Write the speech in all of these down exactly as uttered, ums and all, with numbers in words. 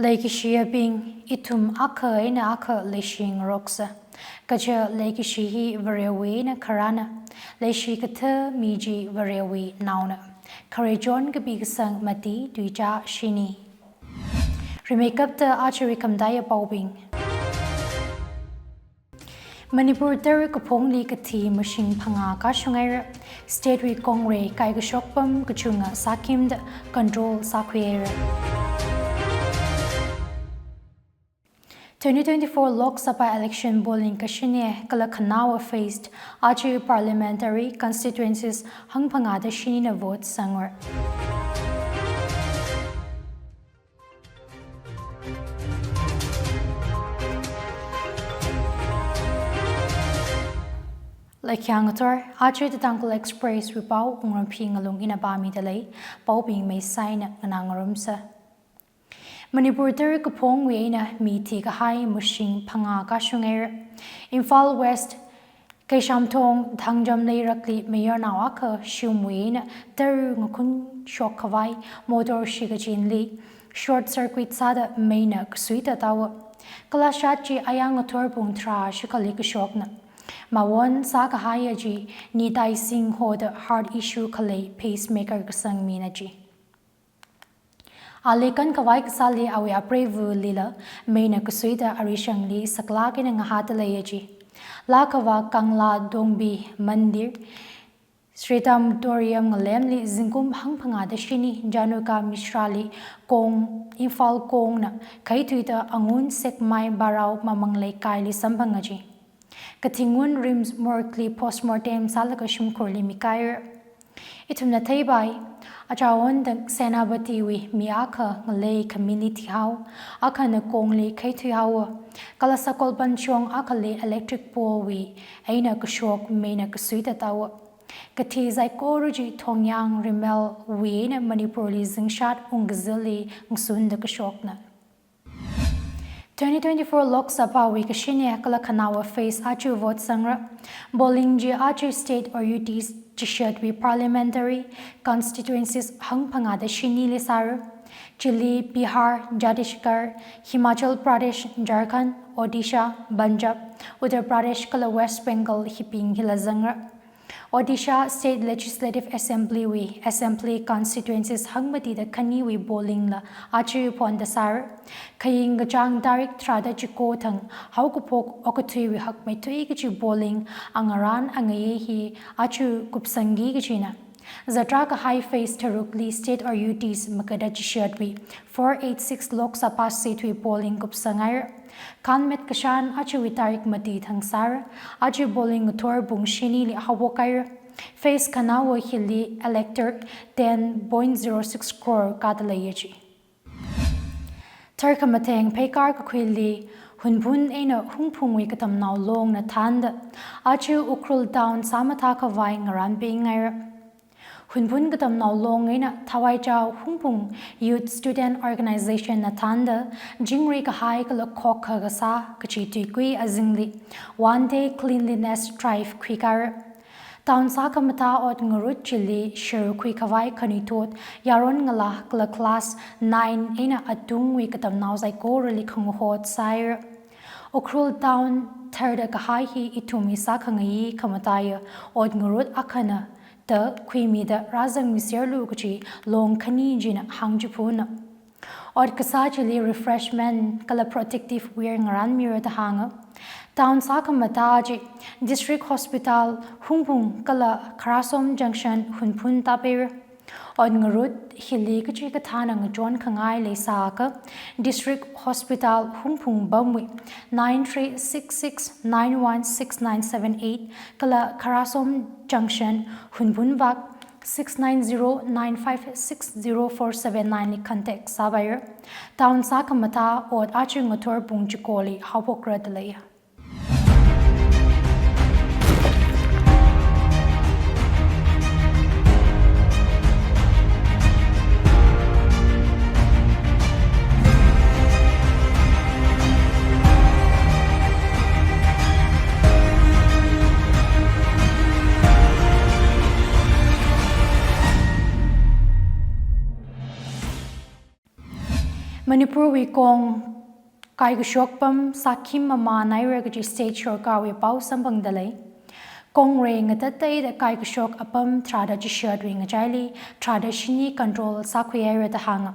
Leikashiyabing, ithum akha eina akha leishi ngaroksa. Kaja leikashi hi Varewui eina kharāna, leishi kathā mi chi Varewui naona. Kharei chon kapi kasang mati tuicha shini. Rimeikapta ajawui khamataiya paobing. Manipur tara kaphongli kathi mashing phangā kashungaira, state wui kongrei kaikashok pam kachunga sākhimda control sākhuihaira. Twenty twenty-four Lok Sabha election polling kashine kala khanaowa phase aja parliamentary constituencies hangphangā da shinina vote sangra. Laikhia ngathor, aja The Tangkhul Express wui pao Wungramphi Ngalung ina pāmida lei, paobing meisaina nganā ngarumsa. Manipur tara kaphongwui eina mi thikahai mashing phangā kashungaira. Imphal West, Keishamthong Thangjam leirakli mayarnao akha shimwui eina tara ngakhun shokkhavai motor shikachinli short circuit sāda meina kasuita taowa. Kalashat chi ayang ngathor pung tharā shikhali kashokna. Mawon sākahaiya chi Nitai Singh hoda heart issue khalei pacemaker kasang mina chi. Ali kankhavai kasāli awui apreivulila meina kasuida arishangli saklāk eina ngahāda leiya chi. Lakhava Kangla Dongbi Mandir, Sri Dhamtorium ngalemli zingkum hangphangā da shini Januka Mishrali kong, Imphal kongna khaithuida angun sekmai barao mamang leikaili samphanga chi. Kathi ngun RIMS morgue li postmortem sālaga shimkhurli mikaira. Ithumna theipai, achāwon tang Senapatiwui mi akha ngalei khamili thihao, akhana kongli khaithuihaowa, kala Sakolpan shong akhali electric pole wui eina kashok meina kasuita taowa. Kathi saikora chi Thongyang Rimelwui eina Manipurli zingshat ungkazili ngasunda kashokna. Twenty twenty-four Lok Sabha wui kashine kala khanaowa phase aja vote sangra. Polling chi aja state or U T chishatwui parliamentary constituencies hangphangā da shinili sāra. Chili Bihar, Chhattisgarh, Himachal Pradesh, Jharkhand, Odisha, Punjab, Uttar Pradesh kala West Bengal hibing hila zangra. Odisha State Legislative Assembly wui Assembly Constituencies hangmatida khaniwui polling la aja phonda sāra. Khaying kachāng tarik tharāda chiko thang haokaphok okathuiwui hakmeithui kachi polling angarān angayei hi aja kupsangki kachina. Zatrā kahai phase tharukli state or U Ts makada chishatwui four eight six Lok Sabha seat wui polling kupsangaira. Khanmet kashan ajawui tarik mati thang sāra, aja polling ngathor pung shinili haophokaira. Phase khanaowa hili elector ten point zero six crore kada leiya chi. Tharkhamatheng pheikar kakhuili Hunphun eina Hungphungwui Katamnao Longna thānda aja Ukhrul Town sāmathā khavai ngarānpingaira. Hunphun Katamnao Long eina Thawaichao Hungphung Youth Student Organization na thānda jingri kahai kala khokkha kasā kachi tuikui azingli one day cleanliness drive khuikara. Town sākhamathā ot ngarut chili sharkhui khavai khanuithot yaron ngalā kala class nine eina atungwui katamnao saikorali khangahot sāhaira. Ukhrul Town tharda kahai hi ithumwui sākhangayi khamataiya ot ngarut akhana da khuimida rāzangmiserlu kachi long khani china hāngchiphuna. Ot kasā chili refreshment kala protective wear ngarānmira da hānga. Town sākhamathā chi District Hospital Hungphung kala Kharasom Junction Hunphun tāpaira. Ot ngarut hili kachikathāna ngachon khangai leisāakha District Hospital Hungphung pamwui nine three six six nine one six nine seven eight kala Kharasom Junction Hunphun vak six nine zero nine five six zero four seven nine li contact sāpaira. Town sākhamathā ot aja ngathor pung chikoli haophokra da leiya. Manipurwui kong kaikashok apam sākhim mamānhaira kaji state sorkarwui pao samphangda lei. Kong rei ngatateida kaikashok apam tharāda chishatwui ngachaili tharāda shini control sākhuihaira da hānga.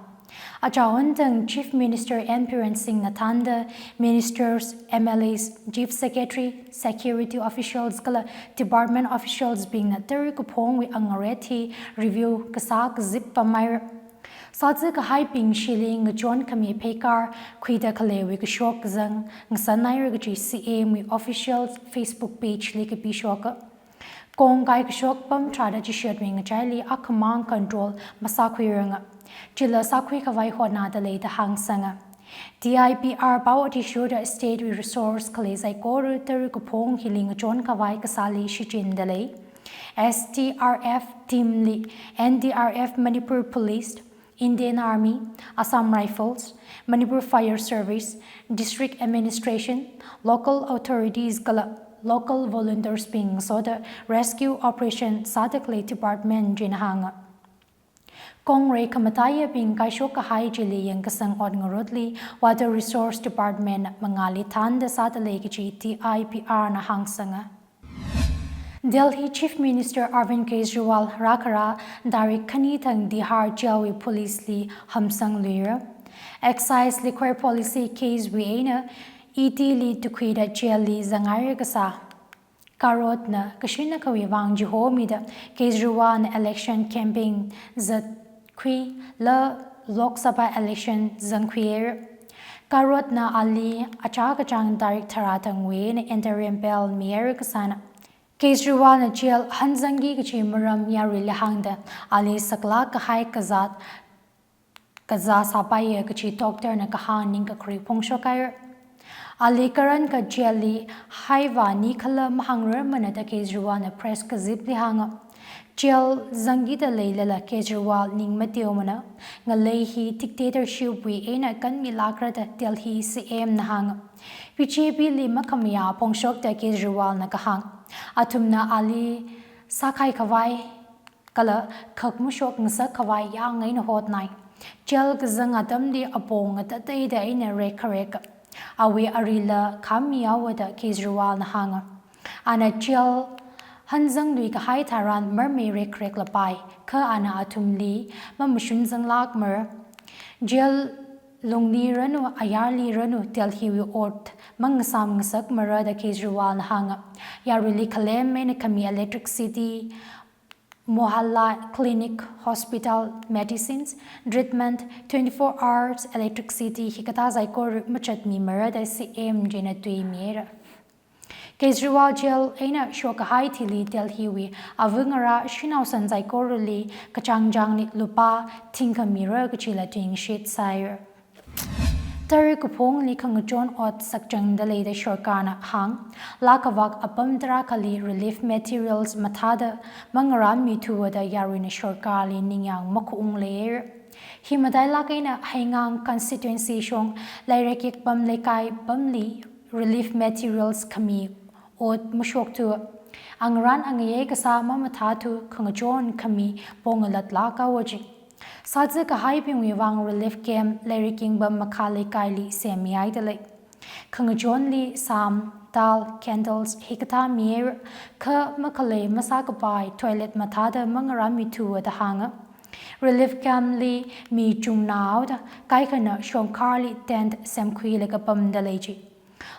Aja ontang Chief Minister N Biren Singhna thānda Ministers, M L As, Chief Secretary, security officials kala department officials bingna tara kaphongwui angarethei review kasā kazip pamhaira. Sāzā kahaibing shili ngachon khami pheikar khuida khaleiwui kashok kazang ngasanhaira kaji C M wui official Facebook page li kapishoka. Kong kaikashok apam tharāda chishatwui ngachaili akhamang control masākhuiranga. Chila sākhui khavai hotnada lei da hāngsanga. D I P R pao athishurda state wui resource khalei saikora tara kaphong hili ngachon khavai kasāli shichinda lei. S D R F team li N D R F, Manipur Police, Indian Army, Assam Rifles, Manipur Fire Service, District Administration, local authorities kala local volunteers bing soda rescue operation sāda khalei department china hānga. Kong rei khamataiya bing kaishok kahai chili yangkasang ot ngarutli Water Resource Department mangāli thānda sāda lei kaji D I P R na hāngsanga. Delhi Chief Minister Arvind Kejriwal rākhara tarik khani thang Tihar Jail wui police li hamsangluira. Excise Liquor Policy case wui eina E D li tukhuida jail li zanghaira kasā karotna kashinna kawui vang chihomida Kejriwal na election campaign zatkhuilaga Lok Sabha election zangkhuihaira. Karotna ali achā kachāng tarik tharā thangwui eina interim bail mihaira kasāna. Kejriwal na jail hanzangki kaji maram yaruili hāngda ali saklāk kahai kazāt kazā sāpaiya kaji doctor na kahāng ningkakhui phongshokhaira. Ali karanka jail li haivāni khala mahāngrarmana da Kejriwal na press kazipli hānga. Jail zangkida leilala Kejriwal ning mateomana, ngalei hi dictatorship wui eina kanmilākra da Delhi C M na hānga. B J P li makhamayā phongshokda Kejriwal na kahāng. Athumna ali sākhai khavai kala khak mashok ngasak khavai yang eina hotnai. Jail kazang atamli apong ngatateida eina rekkhareka. Awui arila khamihaowa da Kejriwal na hānga. Ana jail hanzanglui kahai tharan marmei rekkharaklapai, kha ana athumli mamashun zanglākmara. Jail lungli ranu, ayarli ranu, Delhi wui ot mangasām ngasakmara da Kejriwal na hānga. Yaruili khalem eina khami electricity, mohalla clinic, hospital, medicines, treatment, twenty-four hours electricity hikathā saikora machatmimara da C M china tuimihaira. Kejriwal jail eina shokkahai thili Delhi wui avangarā shanao san saikorali kachāngchāngli lupā thingkha mira kajila tuingashit sāhaira. Tara kaphongli khangachon ot sakchangda lei da sorkarna hāng. Laa kavak apam tarākhali relief materials mathāda mangarānmithuwa da yaruina sorkarli ningyāng makhaung leihaira. Hi matailāk eina Heingang constituency shong Lairik Yikpam Leikai pamli relief materials khami ot mashokthuwa. Angarān angayei kasā mamathāthu khangachon khami pongalatlāk haowa ji. Sāzā kahaibingwui vang relief camp Lairik Yikpam Makha Leikaili semmihaida lei. Khangachonli sām, dal, candles hikathā mihaira, kha makhalei masākapai toilet mathāda mangarānmithuwa da hānga. Relief camp li mi chungnaoda kaikhana shongkharli tent semkhuilaga pamda lei ji.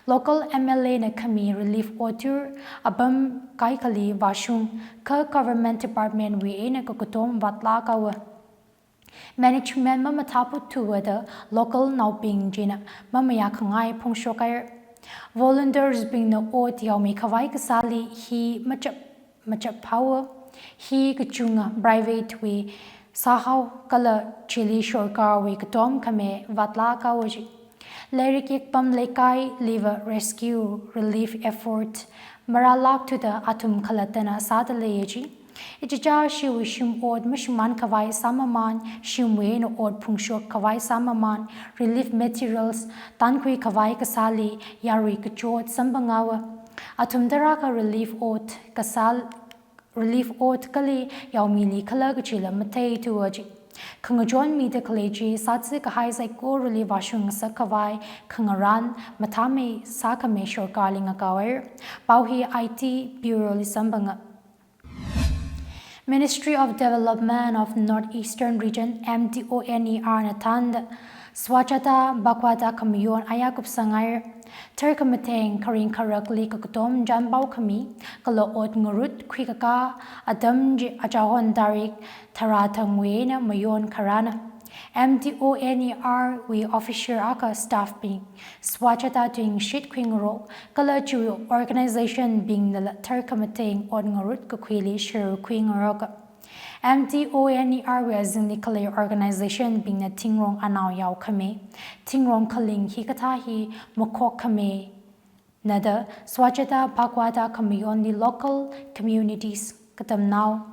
Local M L A na khami relief ot tur apam kaikhali vāshung, kha government department wui eina kakatom vātlāk haowa. Management mamathāputthuwa da local naobing china mamayākhangai phongshokhaira. Volunteers bingna ot yaomi khavai kasāli hi machap machap haowa. Hi kachunga private wui sāhao kala chili sorkarwui katom khami vātlāk haowa ji. Lairik Yikpam Leikailiva rescue relief effort marālākthuda athum khalattana sāda leiya ji. Ichichā shiwui shim ot mashimān khavai sāmamān, shimwui eina ot phungshok khavai sāmamān, relief materials tankhui khavai kasāli yarui kachot samphang haowa. Athum tarākha relief ot kasā, relief ot kali yaomili khala kachila matheithuwa ji. Khangachon mida khalei chi sātsi kahai saikorali vāshung ngasak khavai khangarān mathāmei sākhami sorkarli ngakaowa. Pao hi I T Bureau li samphanga. Ministry of Development of North Eastern Region, M D O N E R na thānda Swachhata Pakhwada khamayon āyā kupsanghai. Tharkhamatheng kharing kharakli kakatom chānpao khami kala ot ngarut khuikakā atam chi achahon tarik tharā thangwui eina mayon kharāna. M D O N E R wui official akha staff bing Swachhata tuingashit khuingarok kala chiwui organization bingna la tharkhamatheng ot ngarut kakhuili sharuk khuingaroka. M D O N E R wui azingli khalei organization bingna thingrong anao yaokhami, thingrong khaling hikathā hi makhokkhami nada Swachhata Pakhwada khamayonli local communities, katamnao,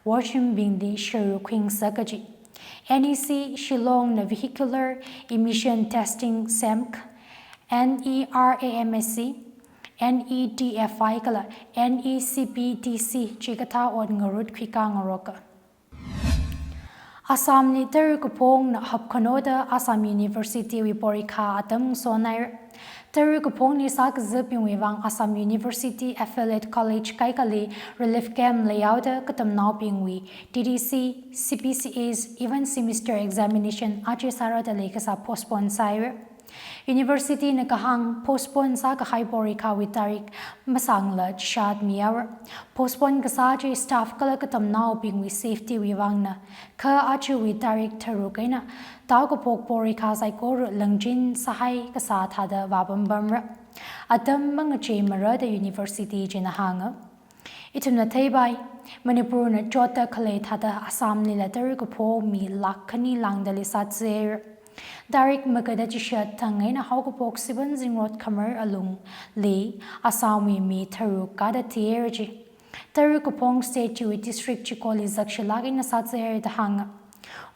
worshim bingli sharuk khuingasak kaji. N E C Shillong na vehicular emission testing semk, N E R A M S C, N E D F I kala N E C P D C chikathā ot ngarut khuikā ngaroka. Assamli tara̱ kaphongna hapkhanoda Assam University wui porikha atam sonhaira. Tara̱ kaphongli sākazatbingwui vang Assam University Affiliate College kaikhali relief camp leihaoda katamnaobingwui D D C, C P C As, even semester examination aja sārada leikasā postpone sāhaira. University na kahāng postpone sākahai porikhawui tarik masāngla chishatmihaora. Postpone kasā chi staff kala katamnaobingwui safety wui vangna. Kha ajawui tarik tharuk eina tao kaphok porikha saikora langchin sāhai kasā thāda vāpampamra. Atam mangacheimara da university china hānga. Ithumna theipai, Manipurna chotta khalei thāda Assamlila tara̱ kaphok mi lakh khani lāngdali sātser. Tarik magada chishat thang eina haokaphok siban zingrot khamar alungli Assamwui mi tharuk kāda thihaira ji. Tara̱ kaphong state chiwui district chikoli zakshilāk eina sātser da hānga.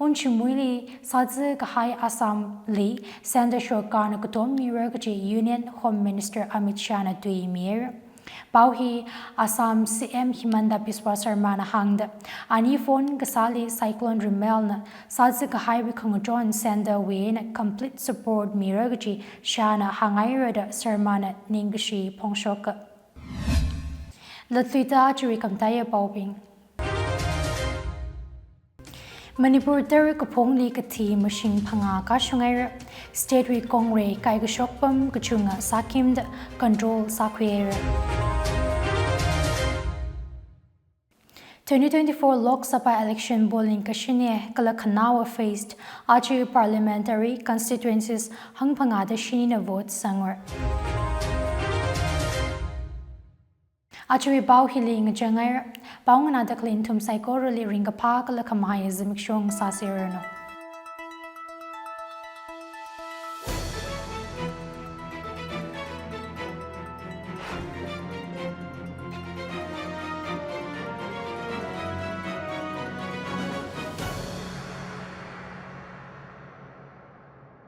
Ungchimuili sātsi kahai Assamli Centre sorkarna katom mira kaji Union Home Minister Amit Shahna tuimira. Pao hi Assam C M Himanta Biswa Sarmana hāngda, ani phone kasāli Cyclone Remalna sātsi kahaiwui khangachon centre wui eina complete support mira kaji Shahna hānghaira da Sarmana ningkashi phongshoka. Latluida chiwui khamataiya paobing. Manipur tara̱ kaphongli kathi mashing phangā kashunghaira, state wui kongrei kaikashok pam kachunga sākhimda control sākhuihaira. Twenty twenty-four Lok Sabha election polling kashine kala khanaowa phased, aja parliamentary constituencies hangphangāda shinina vote sangra. Ajawui pao hili ngachanghaira. Pao nganāda khalei nathum saikorali ringkaphā kala khamahai zimiksho sāserranu.